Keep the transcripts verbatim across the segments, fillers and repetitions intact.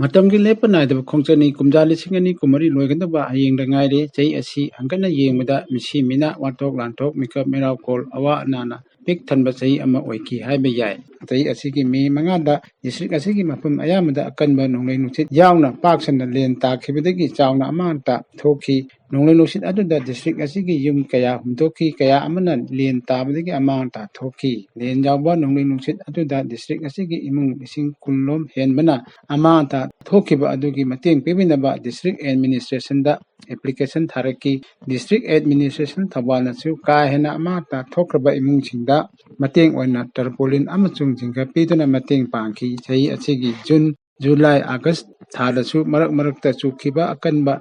ꯃꯇꯝꯒꯤ ꯂꯦꯞꯄ ꯅꯥꯏꯗꯕ ꯈꯣꯡꯆꯠꯅꯤ꯫ ꯀꯨꯝꯖꯥ ꯂꯤꯁꯤꯡ ꯑꯅꯤ ꯀꯨꯟꯃꯔꯤ ꯂꯣꯏꯒꯗꯕ ꯍꯌꯦꯡꯗ ꯉꯥꯏꯔꯦ꯫ ꯆꯍꯤ ꯑꯁꯤ ꯍꯪꯒꯠꯅ ꯌꯦꯡꯕꯗ ꯃꯤꯁꯤ ꯃꯤꯅꯥ, ꯋꯥꯊꯣꯛ ꯂꯥꯟꯊꯣꯛ, ꯃꯤꯀꯞ ꯃꯤꯔꯥꯎꯈꯣꯜ, ꯑꯋꯥ ꯑꯅꯥꯅ ꯄꯤꯛ ꯊꯟꯕ ꯆꯍꯤ ꯑꯃ ꯑꯣꯏꯈꯤ ꯍꯥꯏꯕ ꯌꯥꯏ꯫ ꯆꯍꯤ ꯑꯁꯤꯒꯤ ꯃꯦ ꯃꯉꯥꯗ ꯗꯤꯁꯇ꯭ꯔꯤꯛ ꯑꯁꯤꯒꯤ ꯃꯐꯝ ꯑꯌꯥꯝꯕꯗ ꯑꯀꯟꯕ ꯅꯣꯡꯂꯩ ꯅꯨꯡꯁꯤꯠ ꯌꯥꯎꯅ ꯄꯥꯛ ꯁꯟꯅ ꯂꯦꯟ ꯇꯥꯈꯤꯕꯗꯒꯤ ꯆꯥꯎꯅ ꯑꯃꯥꯡ ꯑꯇꯥ ꯊꯣꯛꯈꯤ꯫ ꯅꯣꯡꯂꯩ ꯅꯨꯡꯁꯤꯠ ꯑꯗꯨꯗ ꯗꯤꯁꯇ꯭ꯔꯤꯛ ꯑꯁꯤꯒꯤ ꯌꯨꯝ ꯀꯌꯥ ꯍꯨꯝꯗꯣꯛꯈꯤ, ꯀꯌꯥ ꯑꯃꯅ ꯂꯦꯟ ꯇꯥꯕꯗꯒꯤ ꯑꯃꯥꯡ ꯑꯇꯥ ꯊꯣꯛꯈꯤ꯫ ꯂꯦꯟ ꯌꯥꯎꯕ ꯅꯣꯡꯂꯩ ꯅꯨꯡꯁꯤꯠ ꯑꯗꯨꯗ ꯗꯤꯁꯇ꯭ꯔꯤꯛ ꯑꯁꯤꯒꯤ ꯏꯃꯨꯡ ꯂꯤꯁꯤꯡ ꯀꯨꯟ ꯂꯣꯝ ꯍꯦꯟꯕꯅ ꯑꯃꯥꯡ ꯑꯇꯥ ꯊꯣꯛꯈꯤꯕ ꯑꯗꯨꯒꯤ ꯃꯇꯦꯡ ꯄꯤꯕꯤꯅꯕ ꯗꯤꯁꯇ꯭ꯔꯤꯛ ꯑꯦꯗꯃꯤꯅꯤꯁꯇ꯭ꯔꯦꯁꯟꯗ ꯑꯦꯄ꯭ꯂꯤꯀꯦꯁꯟ ꯊꯥꯔꯛꯈꯤ꯫ ꯗꯤꯁꯇ꯭ꯔꯤꯛ ꯑꯦꯗꯃꯤꯅꯤꯁꯇ꯭ꯔꯦꯁꯟ ꯊꯧꯕꯥꯜꯅꯁꯨ ꯀꯥ ꯍꯦꯟꯅ ꯑꯃꯥꯡ ꯑꯇꯥ ꯊꯣꯛꯈ꯭ꯔꯕ ꯏꯃꯨꯡꯁꯤꯡꯗ ꯃꯇꯦꯡ ꯑꯣꯏꯅ ꯇꯔꯄꯣꯂꯤꯟ ꯑꯃꯁꯨꯡ ꯖꯤꯡꯒ ꯄꯤꯗꯨꯅ ꯃꯇꯦꯡ ꯄꯥꯡꯈꯤ꯫ ꯆꯍꯤ ꯑꯁꯤꯒꯤ ꯖꯨꯟ, ꯖꯨꯂꯥꯏ, ꯑꯥꯒꯁ ꯊꯥꯗꯁꯨ ꯃꯔꯛ ꯃꯔꯛꯇ ꯆꯨꯈꯤꯕ ꯑꯀꯟꯕ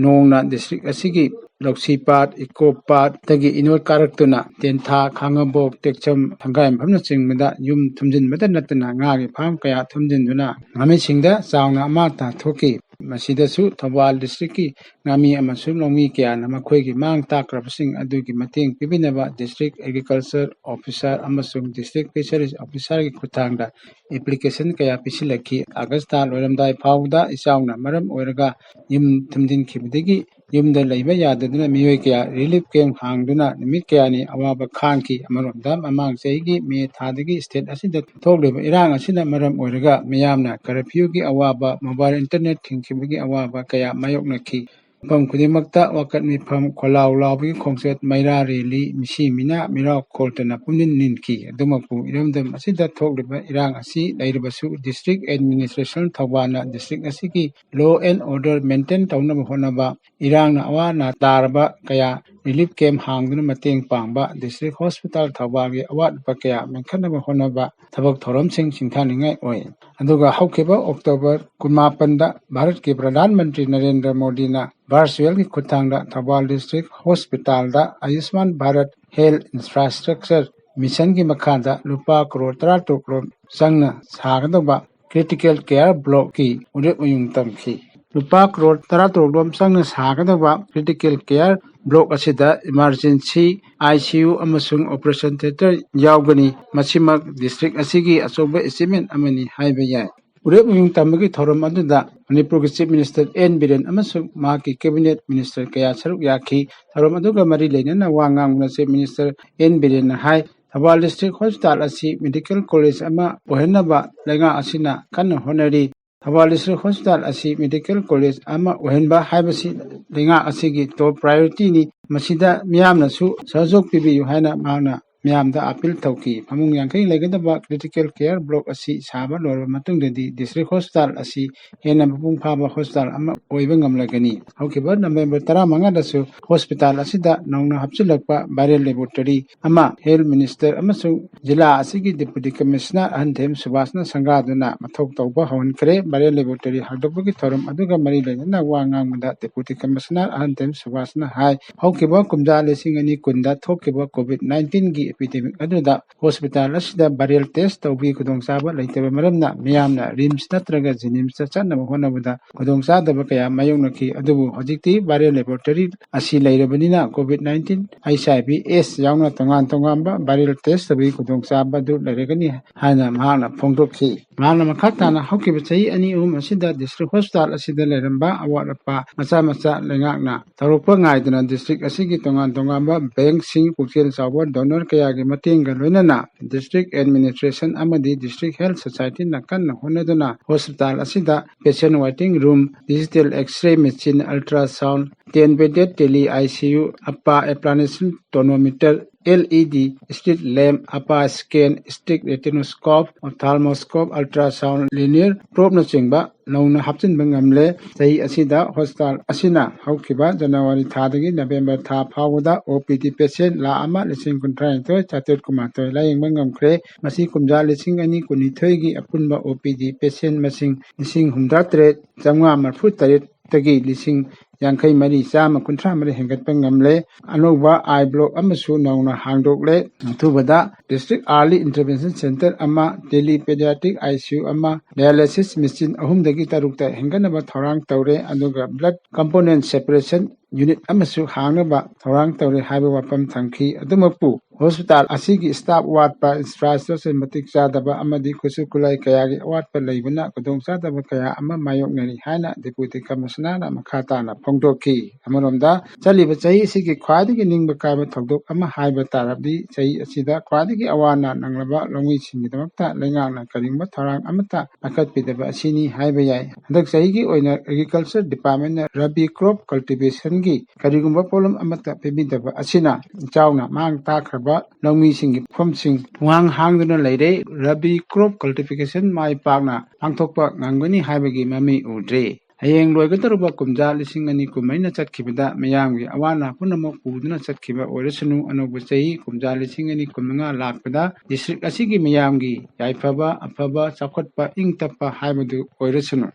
ꯅꯣꯡꯅ ꯗꯤꯁꯇ꯭ꯔꯤꯛ ꯑꯁꯤꯒꯤ ꯂꯧꯁꯤ ꯄꯥꯠ, ꯏꯀꯣ ꯄꯥꯠꯇꯒꯤ ꯏꯅꯣꯠ ꯀꯥꯔꯛꯇꯨꯅ ꯇꯦꯟꯊꯥ, ꯈꯥꯉꯕꯣꯛ, ꯇꯦꯛꯆꯝ, ꯁꯪꯒꯥꯏꯃꯐꯝꯅꯆꯤꯡꯕꯗ ꯌꯨꯝ ꯊꯨꯝꯖꯤꯟꯕꯗ ꯅꯠꯇꯅ ꯉꯥꯒꯤ ꯐꯥꯔꯝ ꯀꯌꯥ ꯊꯨꯝꯖꯤꯟꯗꯨꯅ ꯉꯥꯃꯤꯁꯤꯡꯗ ꯆꯥꯎꯅ ꯑꯃꯥꯡ ꯑꯇꯥ ꯊꯣꯛꯈꯤ꯫ ꯃꯁꯤꯗꯁꯨ ꯊꯧꯕꯥꯜ ꯗꯤꯁꯇ꯭ꯔꯤꯛꯀꯤ ꯉꯥꯃꯤ ꯑꯃꯁꯨꯡ ꯂꯧꯃꯤ ꯀꯌꯥꯅ ꯃꯈꯣꯏꯒꯤ ꯃꯥꯡ ꯇꯥꯛꯈ꯭ꯔꯕꯁꯤꯡ ꯑꯗꯨꯒꯤ ꯃꯇꯦꯡ ꯄꯤꯕꯤꯅꯕ ꯗꯤꯁꯇ꯭ꯔꯤꯛ ꯑꯦꯒ꯭ꯔꯤꯀꯜꯆꯔ ꯑꯣꯐꯤꯁꯥꯔ ꯑꯃꯁꯨꯡ ꯗꯤꯁꯇ꯭ꯔꯤꯛ ꯐꯤꯁꯔꯤꯁ ꯑꯣꯐꯤꯁꯥꯔꯒꯤ ꯈꯨꯠꯊꯥꯡꯗ ꯑꯦꯄ꯭ꯂꯤꯀꯦꯁꯟ ꯀꯌꯥ ꯄꯤꯁꯤꯜꯂꯛꯈꯤ꯫ ꯑꯥꯒꯁ ꯊꯥ ꯂꯣꯏꯔꯝꯗꯥꯏ ꯐꯥꯎꯕꯗ ꯏꯆꯥꯎꯅ ꯃꯔꯝ ꯑꯣꯏꯔꯒ ꯌꯨꯝ ꯊꯨꯝꯖꯤꯟꯈꯤꯕꯗꯒꯤ ꯌꯨꯝꯗ ꯂꯩꯕ ꯌꯥꯗꯗꯨꯅ ꯃꯤꯑꯣꯏ ꯀꯌꯥ ꯔꯤꯂꯤꯐ ꯀꯦꯝꯞ ꯍꯥꯡꯗꯨꯅ ꯅꯨꯃꯤꯠ ꯀꯌꯥꯅꯤ ꯑꯋꯥꯕ ꯈꯥꯡꯈꯤ꯫ ꯑꯃꯔꯣꯝꯗ, ꯃꯃꯥꯡ ꯆꯍꯤꯒꯤ ꯃꯦ ꯊꯥꯗꯒꯤ ꯁ꯭ꯇꯦꯠ ꯑꯁꯤꯗ ꯊꯣꯛꯂꯤꯕ ꯏꯔꯥꯡ ꯑꯁꯤꯅ ꯃꯔꯝ ꯑꯣꯏꯔꯒ ꯃꯤꯌꯥꯝꯅ ꯀꯔꯐ꯭ꯌꯨꯒꯤ ꯑꯋꯥꯕ, ꯃꯣꯕꯥꯏꯜ ꯏꯟꯇꯔꯅꯦꯠ ꯊꯤꯡꯈꯤꯕꯒꯤ ꯑꯋꯥꯕ ꯀꯌꯥ ꯃꯥꯌꯣꯛꯅꯈꯤ꯫ ꯃꯐꯝ ꯈꯨꯗꯤꯡꯃꯛꯇ ꯋꯥꯀꯠ ꯃꯤꯐꯝ, ꯈꯣꯜꯂꯥꯎ ꯂꯥꯎꯕꯒꯤ ꯈꯣꯡꯆꯠ, ꯃꯩꯔꯥ ꯔꯦꯂꯤ, ꯃꯤꯁꯤ ꯃꯤꯅꯥ, ꯃꯤꯔꯥꯎ ꯈꯣꯜꯇꯅ ꯄꯨꯝꯅꯤꯟ ꯅꯤꯟꯈꯤ꯫ ꯑꯗꯨꯃꯛꯄꯨ, ꯏꯔꯝꯗꯝ ꯑꯁꯤꯗ ꯊꯣꯛꯂꯤꯕ ꯏꯔꯥꯡ ꯑꯁꯤ ꯂꯩꯔꯕꯁꯨ, ꯗꯤꯁꯇ꯭ꯔꯤꯛ ꯑꯦꯗꯃꯤꯅꯤꯁꯇ꯭ꯔꯦꯁꯟ ꯊꯧꯕꯥꯜꯅ ꯗꯤꯁꯇ꯭ꯔꯤꯛ ꯑꯁꯤꯒꯤ ꯂꯣ ꯑꯦꯟ ꯑꯣꯔꯗꯔ ꯃꯦꯟꯇꯦꯟ ꯇꯧꯅꯕ ꯍꯣꯠꯅꯕ, ꯏꯔꯥꯡꯅ ꯑꯋꯥ ꯑꯅꯥ ꯇꯥꯔꯕ ꯀꯌꯥ ꯔꯤꯂꯤꯐ ꯀꯦꯝꯞ ꯍꯥꯡꯗꯨꯅ ꯃꯇꯦꯡ ꯄꯥꯡꯕ, ꯗꯤꯁꯇ꯭ꯔꯤꯛ ꯍꯣꯁꯄꯤꯇꯥꯜ ꯊꯧꯕꯥꯜꯒꯤ ꯑꯋꯥꯠ ꯑꯄ ꯀꯌꯥ ꯃꯦꯟꯈꯠꯅꯕ ꯍꯣꯠꯅꯕ ꯊꯕꯛ ꯊꯧꯔꯝꯁꯤꯡ ꯁꯤꯡꯊꯥꯅꯤꯡꯉꯥꯏ ꯑꯣꯏ꯫ ꯑꯗꯨꯒ ꯍꯧꯈꯤꯕ ꯑꯣꯛꯇꯣꯕꯔ ꯀꯨꯟꯃꯥꯄꯟꯗ ꯚꯥꯔꯠꯀꯤ ꯄ꯭ꯔꯙꯥꯟ ꯃꯟꯇ꯭ꯔꯤ ꯅꯔꯦꯟꯗ꯭ꯔ ꯃꯣꯗꯤꯅ ꯚꯔꯆꯨꯋꯦꯜꯒꯤ ꯈꯨꯠꯊꯥꯡꯗ ꯊꯧꯕꯥꯜ ꯗꯤꯁꯇ꯭ꯔꯤꯛ ꯍꯣꯁꯄꯤꯇꯥꯜꯗ ꯑꯌꯨꯁꯃꯥꯟ ꯚꯥꯔꯠ ꯍꯦꯜꯊ ꯏꯟꯐ꯭ꯔꯥꯁꯇ꯭ꯔꯛꯆꯔ ꯃꯤꯁꯟꯒꯤ ꯃꯈꯥꯗ ꯂꯨꯄꯥ ꯀꯔꯣꯔ ꯇꯔꯥꯇꯔꯨꯛ ꯔꯣꯝ ꯆꯪꯅ ꯁꯥꯒꯗꯧꯕ ꯀ꯭ꯔꯤꯇꯤꯀꯦꯜ ꯀꯦꯌꯔ ꯕ꯭ꯂꯣꯛꯀꯤ ꯎꯔꯦꯞ ꯎꯌꯨꯡ ꯇꯝꯈꯤ꯫ ꯂꯨꯄꯥ ꯀꯔꯣꯔ ꯇꯔꯥꯇꯔꯨꯛ ꯔꯣꯝ ꯆꯪꯅ ꯁꯥꯒꯗꯕ ꯀ꯭ꯔꯤꯇꯤꯀꯦꯜ ꯀꯦꯌꯔ ꯕ꯭ꯂꯣꯛ ꯑꯁꯤꯗ ꯏꯃꯥꯔꯖꯦꯟꯁꯤ, ꯑꯥꯏ ꯁꯤ ꯌꯨ ꯑꯃꯁꯨꯡ ꯑꯣꯄꯔꯦꯁꯟ ꯊꯤꯌꯦꯇꯔ ꯌꯥꯎꯒꯅꯤ꯫ ꯃꯁꯤꯃꯛ ꯗꯤꯁꯇ꯭ꯔꯤꯛ ꯑꯁꯤꯒꯤ ꯑꯆꯧꯕ ꯑꯦꯆꯤꯞꯃꯦꯟ ꯑꯃꯅꯤ ꯍꯥꯏꯕ ꯌꯥꯏ꯫ ꯎꯔꯦꯞ ꯎꯌꯨꯡ ꯇꯝꯕꯒꯤ ꯊꯧꯔꯝ ꯑꯗꯨꯗ ꯃꯅꯤꯄꯨꯔꯒꯤ Chief Minister ꯑꯦꯟ ꯕꯤꯔꯦꯟ ꯑꯃꯁꯨꯡ ꯃꯍꯥꯛꯀꯤ Cabinet Minister ꯀꯌꯥ ꯁꯔꯨꯛ ꯌꯥꯈꯤ꯫ ꯊꯧꯔꯝ ꯑꯗꯨꯒ ꯃꯔꯤ ꯂꯩꯅꯅ ꯋꯥ ꯉꯥꯡꯕꯅ Chief Minister ꯑꯦꯟ ꯕꯤꯔꯦꯟꯅ ꯍꯥꯏ, ꯊꯧꯕꯥꯜ District Hospital ꯑꯁꯤ Medical College ꯑꯃ ꯑꯣꯏꯍꯟꯅꯕ ꯂꯩꯉꯥꯛ ꯑꯁꯤꯅ ꯀꯟꯅ ꯍꯣꯠꯅꯔꯤ꯫ ꯊꯧꯕꯥꯜ District Hospital ꯑꯁꯤ Medical College ꯑꯃ ꯑꯣꯏꯍꯟꯕ ꯍꯥꯏꯕꯁꯤ ꯂꯩꯉꯥꯛ ꯑꯁꯤꯒꯤ top priorityꯅꯤ꯫ ꯃꯁꯤꯗ ꯃꯤꯌꯥꯝꯅꯁꯨ ꯁꯍꯌꯣꯒ ꯄꯤꯕꯤꯌꯨ ꯍꯥꯏꯅ ꯃꯍꯥꯛꯅ ꯃꯤꯌꯥꯝꯗ appeal ꯇꯧꯈꯤ꯫ ꯐꯃꯨꯡ ꯌꯥꯡꯈꯩ ꯂꯩꯒꯗꯕ Critical Care Block ꯑꯁꯤ ꯁꯥꯕ ꯂꯣꯏꯔꯕ ꯃꯇꯨꯡꯗꯗꯤ District Hospital ꯑꯁꯤ ꯍꯦꯟꯅ ꯃꯄꯨꯡ ꯐꯥꯕ hospital ꯑꯃ ꯑꯣꯏꯕ ꯉꯝꯂꯒꯅꯤ꯫ ꯍꯧꯈꯤꯕ November ꯇꯔꯥꯃꯉꯥꯗꯁꯨ hospital ꯑꯁꯤꯗ ꯅꯧꯅ ꯍꯥꯞꯆꯤꯜꯂꯛꯄ Viral Laboratory ꯑꯃ Health Minister ꯑꯃꯁꯨꯡ ꯖꯤꯂꯥ ꯑꯁꯤꯒꯤ Deputy Commissioner ꯑꯍꯟꯊꯦꯝ ꯁꯨꯕꯥꯁꯅ ꯁꯪꯒꯥꯗꯨꯅ ꯃꯊꯧ ꯇꯧꯕ ꯍꯧꯍꯟꯈ꯭ꯔꯦ꯫ Viral Laboratory ꯍꯥꯡꯗꯣꯛꯄꯒꯤ ꯊꯧꯔꯝ ꯑꯗꯨꯒ ꯃꯔꯤ ꯂꯩꯅꯅ ꯋꯥ ꯉꯥꯡꯕꯗ Deputy Commissioner ꯑꯍꯟꯊꯦꯝ ꯁꯨꯕꯥꯁꯅ ꯍꯥꯏ, ꯍꯧꯈꯤꯕ ꯀꯨꯝꯖꯥ ꯂꯤꯁꯤꯡ ꯑꯅꯤ ꯀꯨꯟꯗ ꯊꯣꯛꯈꯤꯕ COVID nineteenꯒꯤ epidemic ꯑꯗꯨꯗ hospital ꯑꯁꯤꯗ viral test ꯇꯧꯕꯒꯤ ꯈꯨꯗꯣꯡꯆꯥꯕ ꯂꯩꯇꯕ ꯃꯔꯝꯅ ꯃꯤꯌꯥꯝꯅ RIMS ꯅꯠꯇ꯭ꯔꯒ JNIMSꯇ ꯆꯠꯅꯕ ꯍꯣꯠꯅꯕꯗ ꯈꯨꯗꯣꯡꯆꯥꯗꯕ ꯀꯌꯥ ꯃꯥꯌꯣꯛꯅꯈꯤ꯫ ꯑꯗꯨꯕꯨ ꯍꯧꯖꯤꯛꯇꯤ Viral Laboratory ꯑꯁꯤ ꯂꯩꯔꯕꯅꯤꯅ COVID nineteen, HIV, AIDS ꯌꯥꯎꯅ ꯇꯣꯉꯥꯟ ꯇꯣꯉꯥꯟꯕ viral test ꯇꯧꯕꯒꯤ ꯈꯨꯗꯣꯡꯆꯥꯕ ꯑꯗꯨ ꯂꯩꯔꯒꯅꯤ ꯍꯥꯏꯅ ꯃꯍꯥꯛꯅ ꯐꯣꯡꯗꯣꯛꯈꯤ꯫ ꯃꯍꯥꯛꯅ ꯃꯈꯥ ꯇꯥꯅ ꯍꯧꯈꯤꯕ ꯆꯍꯤ ꯑꯅꯤ ꯑꯍꯨꯝ ꯑꯁꯤꯗ District Hospital ꯑꯁꯤꯗ ꯂꯩꯔꯝꯕ ꯑꯋꯥꯠ ꯑꯄꯥ ꯃꯆꯥ ꯃꯆꯥ ꯂꯩꯉꯥꯛꯅ ꯇꯧꯔꯛꯄ ꯉꯥꯏꯗꯅ district ꯑꯁꯤꯒꯤ ꯇꯣꯉꯥꯟ ꯇꯣꯉꯥꯟꯕ bankꯁꯤꯡ, ꯄꯨꯛꯆꯦꯜ ꯆꯥꯎꯕ donor ꯀꯌꯥꯒꯤ ꯃꯇꯦꯡꯒ ꯂꯣꯏꯅꯅ district administration ꯑꯃꯗꯤ District Health Societyꯅ ꯀꯟꯅ ꯍꯣꯠꯅꯗꯨꯅ hospital ꯑꯁꯤꯗ patient waiting room, digital X-ray machine, ultrasound, ten bedded tele ICU, APA, aplanation tonometer, LED, street lamp, APA scan, stick retinoscope, ophthalmoscope, ultrasound, linear probeꯅꯆꯤꯡꯕ ꯅꯧꯅ ꯍꯥꯞꯆꯤꯟꯕ ꯉꯝꯂꯦ꯫ ꯆꯍꯤ ꯑꯁꯤꯗ hospital ꯑꯁꯤꯅ ꯍꯧꯈꯤꯕ January ꯊꯥꯗꯒꯤ November ꯊꯥ ꯐꯥꯎꯕꯗ OPD patient ꯂꯥꯈ ꯑꯃ ꯂꯤꯁꯤꯡ ꯀꯨꯟꯊ꯭ꯔꯥ ꯅꯤꯊꯣꯏ ꯆꯥꯇ꯭ꯔꯦꯠ ꯀꯨꯟꯃꯥꯊꯣꯏ ꯂꯥꯌꯦꯡꯕ ꯉꯝꯈ꯭ꯔꯦ꯫ ꯃꯁꯤ ꯀꯨꯝꯖꯥ ꯂꯤꯁꯤꯡ ꯑꯅꯤ ꯀꯨꯟꯅꯤꯊꯣꯏꯒꯤ ꯑꯄꯨꯟꯕ OPD patient ꯃꯁꯤꯡ ꯂꯤꯁꯤꯡ ꯍꯨꯝꯐꯨꯇꯔꯦꯠ ꯆꯥꯝꯃꯉꯥ ꯃꯔꯤꯐꯨ ꯇꯔꯦꯠꯇꯒꯤ ꯂꯤꯁꯤꯡ ꯌꯥꯡꯈꯩ ꯃꯔꯤ ꯆꯥꯝꯃ ꯀꯨꯟꯊ꯭ꯔꯥ ꯃꯔꯤ ꯍꯦꯟꯒꯠꯄ ꯉꯝꯂꯦ꯫ ꯑꯅꯧꯕ eye block ꯑꯃꯁꯨ ꯅꯧꯅ ꯍꯥꯡꯗꯣꯛꯂꯦ꯫ ꯑꯊꯨꯕꯗ District Early Intervention Center ꯑꯃ, tele pediatric ICU ꯑꯃ, dialysis machine ꯑꯍꯨꯝꯗꯒꯤ ꯇꯔꯨꯛꯇ ꯍꯦꯟꯒꯠꯅꯕ ꯊꯧꯔꯥꯡ ꯇꯧꯔꯦ꯫ ꯑꯗꯨꯒ blood component separation unit ꯑꯃꯁꯨ ꯍꯥꯡꯅꯕ ꯊꯧꯔꯥꯡ ꯇꯧꯔꯦ ꯍꯥꯏꯕ ꯋꯥꯐꯝ ꯊꯝꯈꯤ꯫ ꯑꯗꯨꯃꯛꯄꯨ ꯍꯣꯁꯄꯤꯇꯥꯜ ꯑꯁꯤꯒꯤ ꯁ꯭ꯇꯥꯐ ꯋꯥꯠꯄ, ꯏꯟꯐ꯭ꯔꯥꯁ꯭ꯇ꯭ꯔꯛꯆꯔ ꯃꯇꯤꯛ ꯆꯥꯗꯕ ꯑꯃꯗꯤ ꯈꯨꯠꯁꯨ ꯈꯨꯠꯂꯥꯏ ꯀꯌꯥꯒꯤ ꯑꯋꯥꯠꯄ ꯂꯩꯕꯅ ꯈꯨꯗꯣꯡꯆꯥꯗꯕ ꯀꯌꯥ ꯑꯃ ꯃꯥꯌꯣꯛꯅꯔꯤ ꯍꯥꯏꯅ ꯗꯤꯄꯨꯇꯤ ꯀꯃꯤꯁꯅꯔꯅ ꯃꯈꯥ ꯇꯥꯅ ꯐꯣꯡꯗꯣꯛꯈꯤ꯫ ꯑꯃꯔꯣꯝꯗ, ꯆꯠꯂꯤꯕ ꯆꯍꯤ ꯑꯁꯤꯒꯤ ꯈ꯭ꯋꯥꯏꯗꯒꯤ ꯅꯤꯡꯕ ꯀꯥꯏꯕ ꯊꯧꯗꯣꯛ ꯑꯃ ꯍꯥꯏꯕ ꯇꯥꯔꯕꯗꯤ ꯆꯍꯤ ꯑꯁꯤꯗ ꯈ꯭ꯋꯥꯏꯗꯒꯤ ꯑꯋꯥ ꯑꯅꯥ ꯅꯪꯂꯕ ꯂꯧꯃꯤꯁꯤꯡꯒꯤꯗꯃꯛꯇ ꯂꯩꯉꯥꯛꯅ ꯀꯔꯤꯒꯨꯝꯕ ꯊꯧꯔꯥꯡ ꯑꯃꯠꯇ ꯄꯥꯏꯈꯠꯄꯤꯗꯕ ꯑꯁꯤꯅꯤ ꯍꯥꯏꯕ ꯌꯥꯏ꯫ ꯍꯟꯗꯛ ꯆꯍꯤꯒꯤ ꯑꯣꯏꯅ ꯑꯦꯒ꯭ꯔꯤꯀꯜꯆꯔ ꯗꯤꯄꯥꯔꯠꯃꯦꯟꯅ ꯔꯕꯤ ꯀ꯭ꯔꯣꯞ ꯀꯜꯇꯤꯚꯦꯁꯟꯒꯤ ꯀꯔꯤꯒꯨꯝꯕ ꯄꯣꯠꯂꯝ ꯑꯃꯠꯇ ꯄꯤꯕꯤꯗꯕ ꯑꯁꯤꯅ ꯏꯆꯥꯎꯅ ꯃꯥꯡ ꯇꯥꯛꯈ꯭ꯔꯕ ꯂꯧꯃꯤꯁꯤꯡꯒꯤ ꯐꯝꯁꯤꯡ ꯄꯨꯡꯍꯥꯡ ꯍꯥꯡꯗꯨꯅ ꯂꯩꯔꯦ꯫ ꯔꯕꯤ ꯀ꯭ꯔꯣꯞ ꯀꯜꯇꯤꯚꯦꯁꯟ ꯃꯥꯏ ꯄꯥꯛꯅ ꯄꯥꯡꯊꯣꯛꯄ ꯉꯝꯒꯅꯤ ꯍꯥꯏꯕꯒꯤ ꯃꯃꯤ ꯎꯗ꯭ꯔꯦ꯫ ꯍꯌꯦꯡ ꯂꯣꯏꯒꯗꯧꯔꯕ ꯀꯨꯝꯖꯥ ꯂꯤꯁꯤꯡ ꯑꯅꯤ ꯀꯨꯟꯃꯔꯤꯅ ꯆꯠꯈꯤꯕꯗ ꯃꯤꯌꯥꯝꯒꯤ ꯑꯋꯥ ꯑꯅꯥ ꯄꯨꯝꯅꯃꯛ ꯄꯨꯗꯨꯅ ꯆꯠꯈꯤꯕ ꯑꯣꯏꯔꯁꯅꯨ, ꯑꯅꯧꯕ ꯆꯍꯤ ꯀꯨꯝꯖꯥ ꯂꯤꯁꯤꯡ ꯑꯅꯤ ꯀꯨꯟꯃꯉꯥ ꯂꯥꯛꯄꯗ ꯗꯤꯁꯇ꯭ꯔꯤꯛ ꯑꯁꯤꯒꯤ ꯃꯤꯌꯥꯝꯒꯤ ꯌꯥꯏꯐꯕ, ꯑꯐꯕ, ꯆꯥꯎꯈꯠꯄ, ꯏꯪ ꯇꯞꯄ ꯍꯥꯏꯕꯗꯨ ꯑꯣꯏꯔꯁꯅꯨ꯫